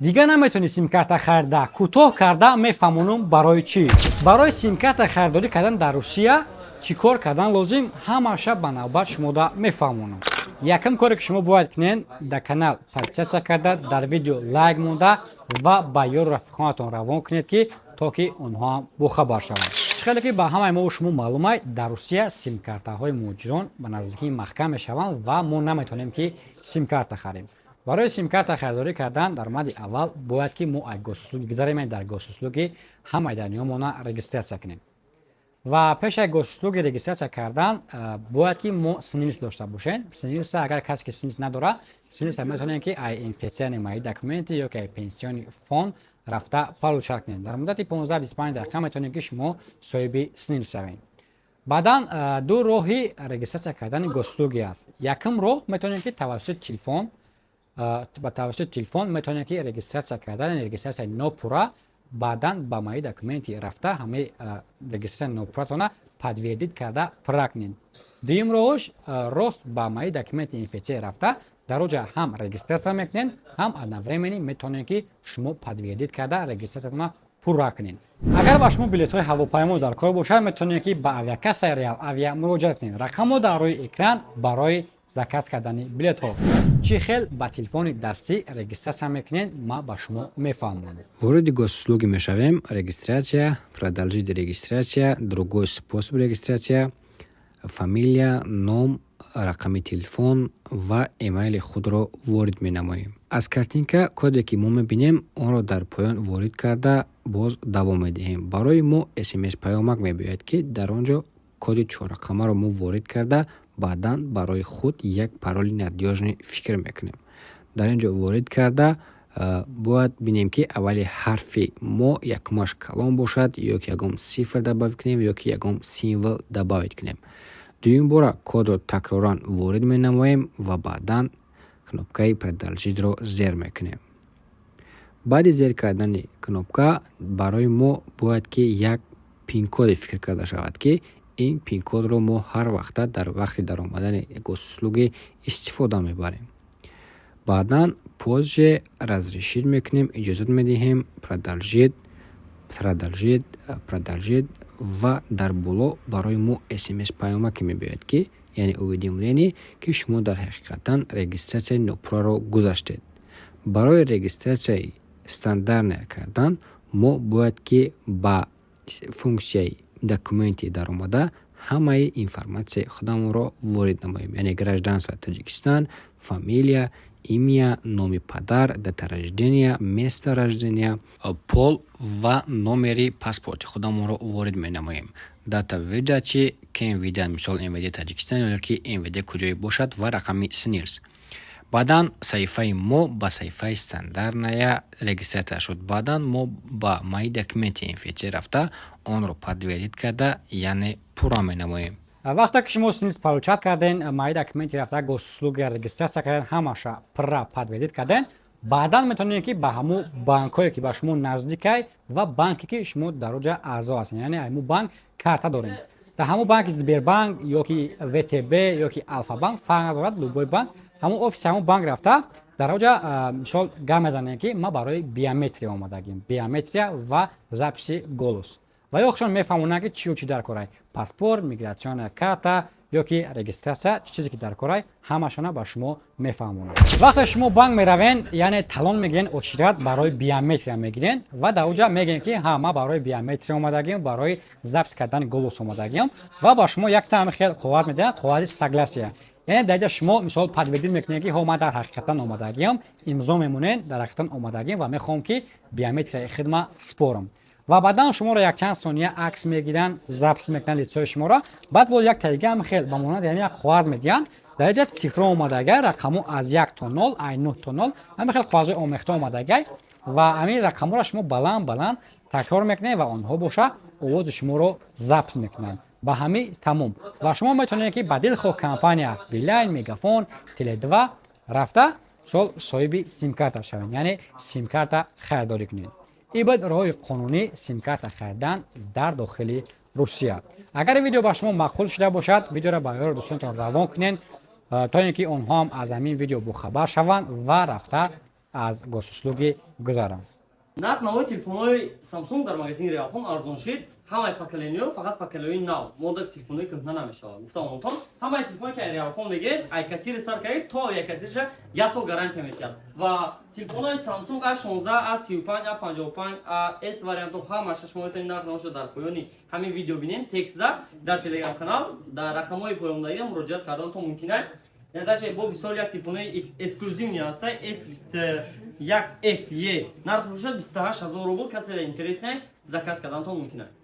Дигар наметавонӣ симкарта харида. Кӯтоҳ карда мефаҳмонам, барои чӣ. Барои симкарта харидорӣ кардан дар Русия чӣ кор кардан лозим, ҳамаша ба навбат шумода мефаҳмонам. Якум коре, ки шумо бояд кунед: дар канал подписаться карда, дар видео лайк монда ва ба ёру рафиқонатон равон кунед, ки то ки онҳо ҳам бохабар шаванд. Чӣ хеле ки ба ҳамаи мо шумо маълумай, дар Русия симкартаҳои муҳоҷирон ба наздикӣ маҳкам мешаванд ва мо наметавонем, ки симкарта харем. Барои симкарта харидорӣ кардан дар мадди аввал бояд, ки мо аз Госуслуги гузарем, дар Госуслуги ҳамаи данныеҳомона регистрация кунем. Ва пеш аз Госуслуги регистрация кардан бояд, ки мо СНИЛС дошта бошем. СНИЛСа, агар касе ки СНИЛС надорад, СНИЛСа метавонем, ки ай МФЦ, «Мои документы» ё ки ай Пенсионный фонд рафта получать кунем. Дар муддати 15-25 дақиқа метавонем, ки шумо соҳиби СНИЛС шавед. Баъдан ду роҳи регистрация кардани Госуслуги аст. Якум роҳ: метавонем, ки тавассути телефон, ба тавассути телефон метавонем, ки регистрация кардан, регистрацияи нопурра, баъдан ба «Мои документы» рафта, ҳамаи регистрацияи нопурратона подтвердить карда, пурра кунед. Дуюм роҳш: рост ба «Мои документы» МФЦ рафта, дар оҷа ҳам регистрация мекунед, ҳам одновременно метавонед, ки шумо подтвердить карда, регистрациятона пурра кунед. Агар ба шумо билетҳои ҳавопаймо дар кор бошад, метавонед, ки ба авиакассаи «Реал Авиа» муроҷиат кунед. Рақамҳо дар рӯи экран барои заказ кардани билетҳо. Чӣ хел ба телефони дастӣ регистрация мекунед, ман ба шумо мефаҳмонам. Вориди Госуслуги мешавем: регистрация, продолжить регистрация, другой способ регистрация, фамилия, ном, рақами телефон ва эмайли худро ворид менамоем. Аз картинка коде, ки мо мебинем, онро дар поён ворид карда, боз давом медиҳем. Барои мо СМС паёмак мебиёяд, ки дар он ҷо коди чоррақамаро мо ворид карда, баъдан барои худ як пароли надёжный фикр мекунем. Дар ин ҷо ворид карда, бояд бинем, ки аввали ҳарфи мо якумаш калон бошад ё ки ягон цифр добавить кунем, ё ки ягон символ добавить кунем. Дуюм бора кодро такроран ворид менамоем ва баъдан кнопкаи «Продолжитьро» зер мекунем. Баъди зер кардани кнопка барои мо бояд, ки як пинкоде фикр карда шавад, ки ин пинкодро мо ҳар вақта дар вақти даромадани Госуслуги истифода мебарем. Баъдан позже разрешить мекунем, иҷозат медиҳем, продолжить, продолжить, продолжить. Ва дар боло барои мо СМС паёмаке мебиёяд, ки яъне уведомление, ки шумо дар ҳақиқатан регистрацияи нопурраро гузаштед. Барои регистрацияи стандартная кардан мо бояд, ки ба функсияи «Документы» даромада, ҳамаи информатсияи худамонро ворид намоем, яъне гражданство Таҷикистан, фамилия, имя, номи падар, дата рождения, место рождения, пол ва номери паспорти худамонро ворид менамоем, дата выдачи ки МВД, мисол МВД Таҷикистан ё ки МВД куҷое бошад, ва рақами СНИЛС. Баъдан саҳифаи мо ба саҳифаи стандартная регистрация шуд. Баъдан мо ба «Мои документы» МФЦ рафта, онро подтвердить карда, яъне пурра менамоем. Вақте ки шумо СНИЛС получать карден, «Мои документы» рафта, Госуслуги регистрация карден, ҳамаша пурра подтвердить карден, баъдан метавонед, ки ба ҳамун банкҳое, ки ба шумо наздикай ва банке, ки шумо дар оҷа аъзо ҳастед, яъне ҳамун банк карта дорем, дар ҳамун банки Сбербанк ё ки ВТБ ё ки Алфабанк, фарқ надорад, любой банк, ҳамун офиси ҳамун банк рафта, дар оҷа мисол гап мезанем, ки ман барои биометрия омадагим, биометрия ва записи голос. Ва ё худшон мефаҳмонанд, ки чию чӣ дар корай: паспорт, миграционная карта ё ки регистрация, чӣ чизе ки дар корай, ҳамашона ба шумо мефаҳмонанд. Вақте шумо банк меравен, яъне талон мегирен, очередь барои биометрия мегирен ва дар оҷа мегӯем, ки ҳа, ман барои биометрия омадагиам, барои запись кардани голос омадагиам. Ва ба шумо якта ҳами хел коғаз медиҳанд, коғази согласия. Яъне дар инҷа шумо мисол подтвердить мекунед, ки ҳо, ман дар ҳақиқатан омадагиам, имзо мемонед, дар ҳақиқатан омадагиам ва мехоҳам, ки биометрияи хидма спорам. Ва баъдан шуморо якчанд сония акс мегиранд, запись мекунанд лицои шуморо. Баъд боз як тарига ҳам хел ба монанд, яъне як коғаз медиҳанд. Дар инҷа цифро омадагай, рақамҳо аз 1 то 0, ай 9 то 0, ҳамин хел коғазҳои омехта омадагай. Ва ҳамин рақамҳоро шумо баланд баланд такрор мекунед ва онҳо боша овози шуморо запись мекунанд. Ба ҳамин тамом. Ва шумо метавонед, ки ба дилхоҳ компания Билайн, Мегафон, Теле2 рафта, мисол соҳиби симкарта шавед, яъне симкарта харидорӣ кунед. Ин буд роҳи қонунӣ симкарта харидан дар дохили Русия. Агар ин видео ба шумо маъқул шуда бошад, видеоро ба ёру дӯстонатон равон кунед, то ин ки онҳо ҳам аз ҳамин видео бохабар шаванд ва рафта Аз Госуслуги гузаранд. Нарх навои телефонҳои Samsung дар магазини Реалфон арзон шид. Ҳамаи поколениё, фақат поколениёи нав, мода телефонҳои кӯҳна намешавад. Гуфтам онтон, ҳамаи телефоне ки Реалфон мегиред, ай кассири сар кардед то як кассириша як сол гарантия медиҳад. Ва телефонҳои Samsung A16, A35, A55, S вариантҳо, ҳамаша шумо метавонед нарх навоша дар поёни ҳамин видео бинем, текстда, дар Телеграм канал, дар рақамҳои поёндагӣ муроҷиат карданатон мумкин аст. Даже бо мисол як телефони эксклюзивный ҳаста, S21 FE, нарх бошад 28 000 рубл. Касе интересне, заказ карданатон мумкин аст.